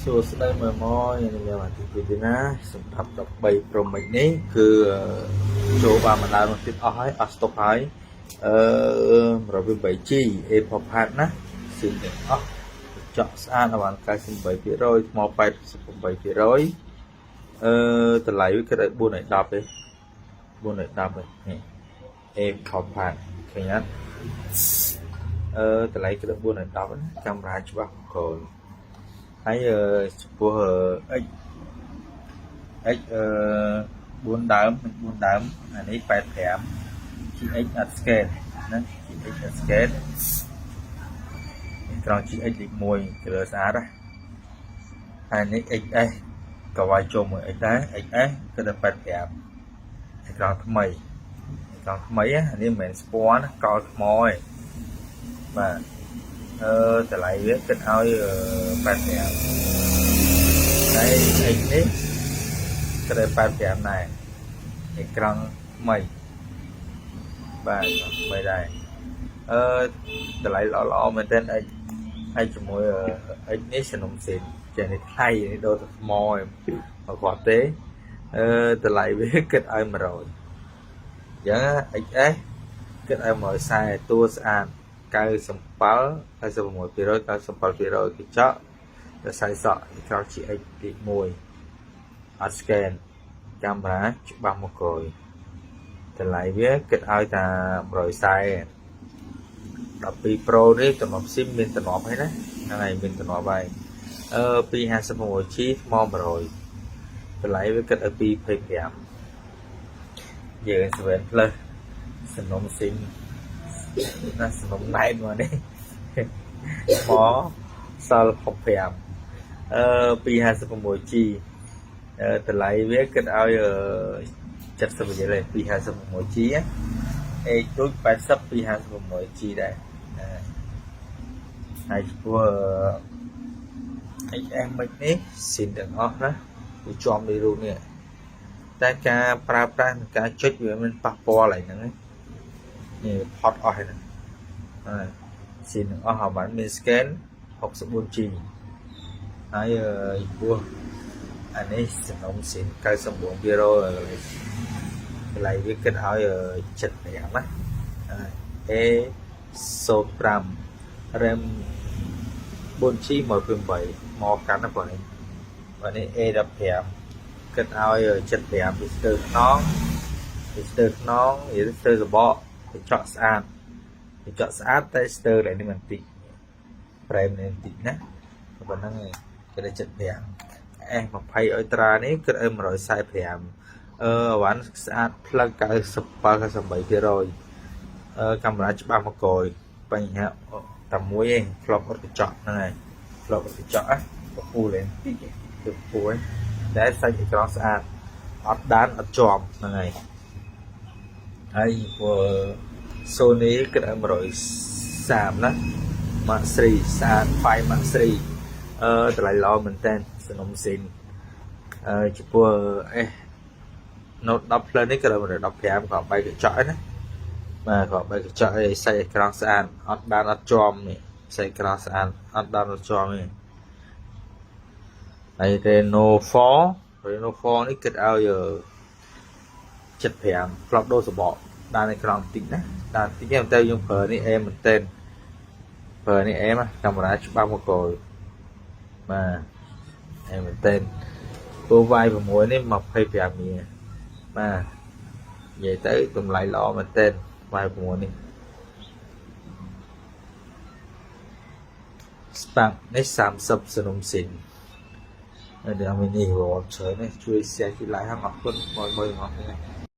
សួស្តីមើលមកយ៉ាងនេះមានអាទិពីទីណាសម្រាប់13 Pro Max នេះគឺចូលបានម្ដងទៀតអស់ហើយអស់ស្តុកហើយអឺ 128G Apple Pad ណាស៊ីទាំងអស់ចក់ស្អាតបាន98%ថ្ម88%អឺតម្លៃវាគិតឲ្យ4ឲ្យ10ទេ4ឲ្យ10ទេនេះ Apple Pad ឃើញអត់អឺតម្លៃគិត4ឲ្យ10ណាកាមេរ៉ាច្បាស់ក្រោយហើយចំពោះ X X អឺ4ដើម4ដើមអានេះ85 GX អត់ scan ណា GX អត់ scan ក្រោយ GX លេខ1គឺស្អាតណាហើយនេះ XS ក៏វាយចូលមួយ X ដែរ XS គឺដល់85អេក្រង់ថ្មីអេក្រង់ថ្មីអានេះមិនមែនស្ពាន់កលថ្មទេបាទអឺតម្លៃវាគិតឲ្យ85ហើយ X នេះក៏ដល់85ដែរអេក្រង់ថ្មីបាទថ្មីដែរអឺតម្លៃល្អល្អមែនទែន X ហើយជាមួយ X នេះសនំសេនចេះនេះថ្លៃនេះដូរទៅថ្មឯងមកគាត់ទេអឺតម្លៃវាគិតឲ្យ100អញ្ចឹង XS គិតឲ្យ140តួស្អាត97 96% 97%កញ្ចក់រស័យសក់ក្រោយ GX ទី1អត់ scan កាមេរ៉ាច្បាស់មកក្រោយតម្លៃវាគិតឲ្យតា140 12 Pro នេះតំណប់ SIM មានតំណប់ហើយណាហ្នឹងហើយមានតំណប់ហើយអឺ 256G ថ្ម100តម្លៃវាគិតឲ្យ225យើង7 Plus សំណុំ SIM ណាសំណុំណែនមកនេះមកសល់65អឺ 256G អឺតម្លៃវាគិតឲ្យ70រៀលឯង 256G អេទូច80 256G ដែរហើយចំពោះ XS មិននេះស៊ីនទាំងអស់ណាវាជាប់នៃរូបនេះតែការប្រើប្រាស់និងការចុចវាមិនប៉ះពាល់អីហ្នឹងនេះផុតអស់ហ្នឹងហើយស៊ីនទាំងអស់ហើយបានមាន scan 64G ហើយចំពោះអានេះសំណុំស៊ីន99%កន្លែងវាគិតឲ្យ75ណា A05 RAM 4G 128មកកាន់ណាបងនេះបាទនេះ A15 គិតឲ្យ75ពីស្ទើខ្នងពីស្ទើខ្នងនិយាយស្ទើសបកកញ្ចក់ស្អាតកញ្ចក់ស្អាតតែស្ទើតែនេះមិនតិចប្រែមនេះបន្តិចណាប៉ុណ្ណឹងឯងគេ75 S20 Ultra នេះគិតឲ្យ145អឺអវ៉ាន់ស្អាតផ្លឹក97 98%អឺកាមេរ៉ាច្បាស់មកក្រោយបញ្ហាតែមួយឯងធ្លាប់អត់កញ្ចក់ហ្នឹងហើយធ្លាប់អត់កញ្ចក់ណាពពូលេងតិចគឺពូឯងតែសាច់អេក្រង់ស្អាតអត់ដានអត់ជាប់ហ្នឹងហើយហើយព្រោះ Sony គិតឲ្យ130ណា Mark 3ស្អាត 5 Mark 3អឺតម្លៃល្អមែនតើសនំស៊ីនអឺចំពោះ S Note 10 Plus នេះក៏115ក៏បែកកញ្ចក់ណាបាទក៏បែកកញ្ចក់ឲ្យសាច់អេក្រង់ស្អាតអត់បានអត់ជាប់នេះសាច់អេក្រង់ស្អាតអត់បានអត់ជាប់ទេហើយ Reno 4 Reno 4នេះគិតឲ្យ75ធ្លាប់ដូរសបកដានអេក្រង់បន្តិចណាដានតិចតែយើងប្រើនេះអេមែនទែនប្រើនេះអេមកាមេរ៉ាច្បាស់មកក្រោយបាទអេមែនទែនពូ Y6 នេះ25មីបាទនិយាយទៅតម្លៃល្អមែនទែន Y6 នេះ Spark នេះ30សនំស៊ីនហើយដល់នេះរត់ច្រើននេះជួយ share ជួយ like ហើយអរគុណមួយមួយទាំងអស់គ្នា។